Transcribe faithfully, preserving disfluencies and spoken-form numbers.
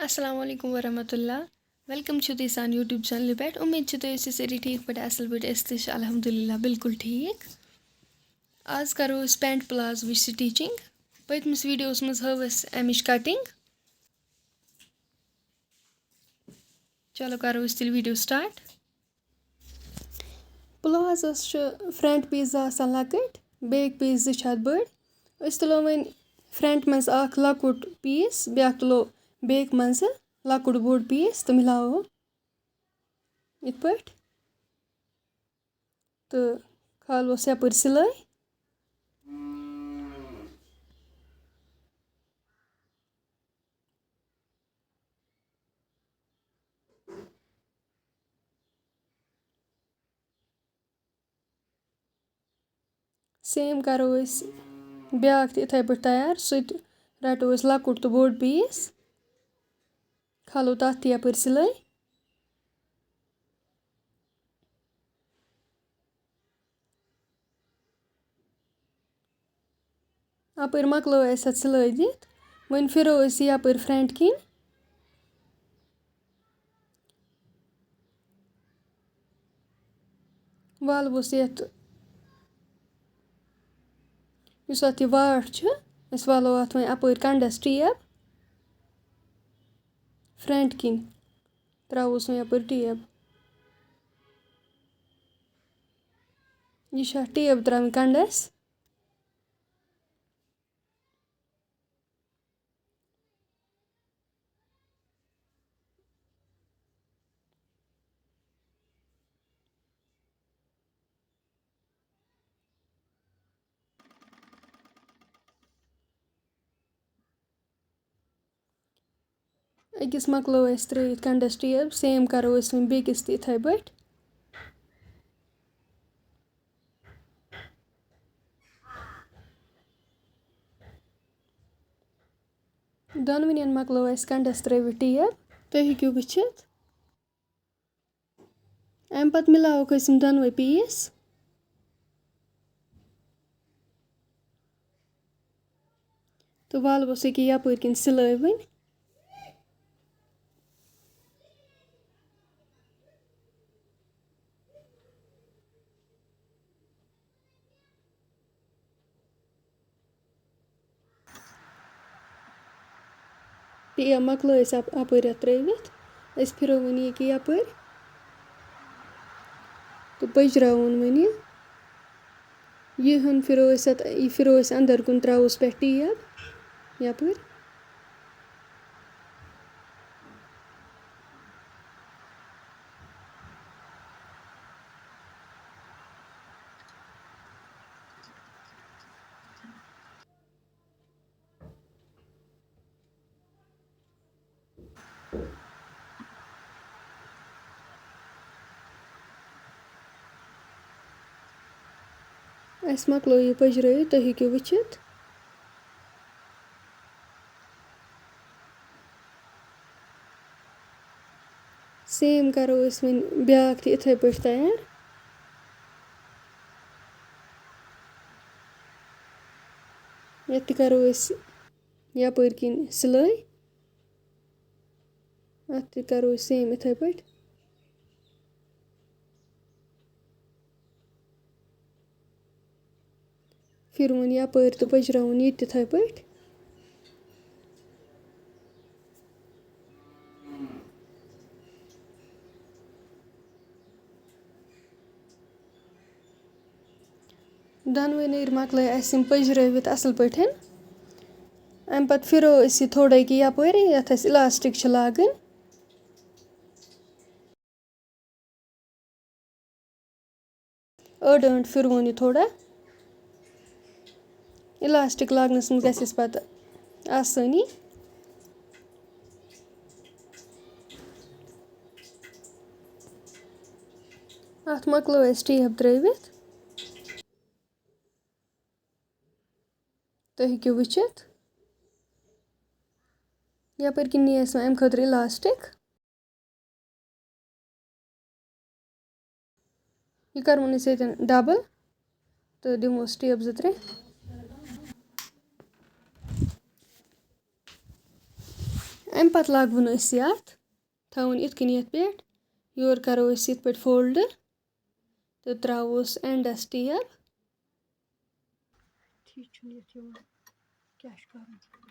السلام علیکم ورحمۃ اللہ۔ ویلکم چھِو تُہۍ سانہِ YouTube چینلہِ پٮ۪ٹھ۔ اُمید چھِ تُہۍ ٲسِو سٲری ٹھیٖک پٲٹھۍ، اَصٕل پٲٹھۍ۔ أسۍ تہِ چھِ الحمدللہ بِلکُل ٹھیٖک۔ آز کَرو أسۍ پینٹ پلازوٕچ سٹیچنگ۔ پٔتمِس ویڈیوَس منٛز ہٲو اَسہِ اَمِچ کٹنگ۔ چلو کَرو أسۍ تیٚلہِ ویڈیو سٹارٹ۔ پلازوَس چھُ فرنٹ پیٖس زٕ آسان لۄکٕٹۍ، بیک پیٖس زٕ چھِ اَتھ بٔڑۍ۔ أسۍ تُلو وۄنۍ فرنٹ منٛز اکھ لۄکُٹ پیٖس، بیٛاکھ تُلو بیک منٛزٕ لۄکُٹ بوٚڑ پیٖس تہٕ مِلاوو یِتھ پٲٹھۍ تہٕ کھالوس یَپٲرۍ سِلٲے۔ سیم کَرو أسۍ بیٛاکھ تہِ یِتھَے پٲٹھۍ تیار۔ سُہ تہِ رَٹو أسۍ لۄکُٹ تہٕ بوٚڑ پیٖس، کھالو تَتھ تہِ یَپٲرۍ سِلٲے۔ اَپٲرۍ مۄکلٲو اَسہِ اَتھ سِلٲے دِتھ۔ وۄنۍ پھِرو أسۍ یہِ یَپٲرۍ فرنٹ کِنۍ۔ والوس یَتھ، یُس اَتھ یہِ واٹھ چھُ، أسۍ والو اَتھ وۄنۍ اَپٲرۍ کَنڈَس ٹیپ فرنٹ کِنۍ۔ ترٛاووس وۄنۍ یَپٲرۍ ٹیپ۔ یہِ چھِ اَتھ ٹیپ ترٛاوٕنۍ کَنڈَس۔ أکِس مۄکلٲو اَسہِ ترٛٲوِتھ کَنڈَس ٹیپ، سیم کَرو أسۍ وۄنۍ بیٚکِس تہِ یِتھَے پٲٹھۍ۔ دۄنوٕنیَن مۄکلٲو اَسہِ کَنڈَس ترٛٲوِتھ ٹیپ، تُہۍ ہیٚکِو وٕچھِتھ۔ اَمہِ پَتہٕ مِلاوَکھ أسۍ یِم دۄنوَے پیٖس تہٕ والوس ییٚکیٛاہ یَپٲرۍ کِنۍ سِلٲے وۄنۍ۔ ٹیپ مۄکلٲو اَسہِ اَپ-، اَپٲرۍ اَتھ ترٛٲوِتھ۔ أسۍ پھِرو وۄنۍ یہِ کہِ یَپٲرۍ تہٕ پٔجراوُن وۄنۍ یہِ۔ یہِ ہن پھِرو أسۍ اَتھ، یہِ پھِرو أسۍ اَندَر کُن، ترٛاووس پٮ۪ٹھ ٹیپ یَپٲرۍ۔ اَسہِ مۄکلو یہِ پٔجرٲوِتھ، تُہۍ ہیٚکِو وٕچھِتھ۔ سیم کَرو أسۍ وۄنۍ بیٛاکھ تہِ یِتھَے پٲٹھۍ تیار۔ یَتھ تہِ کَرو أسۍ یَپٲرۍ کِنۍ سِلٲے۔ اَتھ تہِ کَرو أسۍ سیم یِتھَے پٲٹھۍ۔ پھِروُن یَپٲرۍ تہٕ پٔجراوُن یہِ تہِ تِتھَے پٲٹھۍ۔ دۄنوَے نٔرۍ مۄکلٲے اَسہِ یِم پٔجرٲوِتھ اَصٕل پٲٹھۍ۔ اَمہِ پَتہٕ پھِرو أسۍ یہِ تھوڑا ییٚکیٛاہ یَپٲرۍ، یَتھ اَسہِ elastic چھِ لاگٕنۍ۔ أڑ أنٛڈ پھِروُن یہِ تھوڑا۔ Elastic لاگنَس منٛز گژھِ اَسہِ پَتہٕ آسٲنی۔ اَتھ مۄکلٲو اَسہِ ٹیپ ترٛٲوِتھ۔ تُہۍ ہیٚکِو وٕچھِتھ۔ یَپٲرۍ کِنۍ نی اَسہِ وۄنۍ اَمہِ خٲطرٕ elastic۔ یہِ کَرون أسۍ ییٚتٮ۪ن double تہٕ دِموس ٹیپ زٕ ترٛےٚ۔ اَمہِ پَتہٕ لاگوُن أسۍ یَتھ، تھاوُن یِتھ کٔنۍ یَتھ پٮ۪ٹھ، یورٕ کَرو أسۍ یِتھ پٲٹھۍ فولڈ تہٕ ترٛاووس اینڈَس ٹیب۔ ٹھیٖک چھُنہٕ یَتھ یِوان، کیٛاہ چھُ کَرُن؟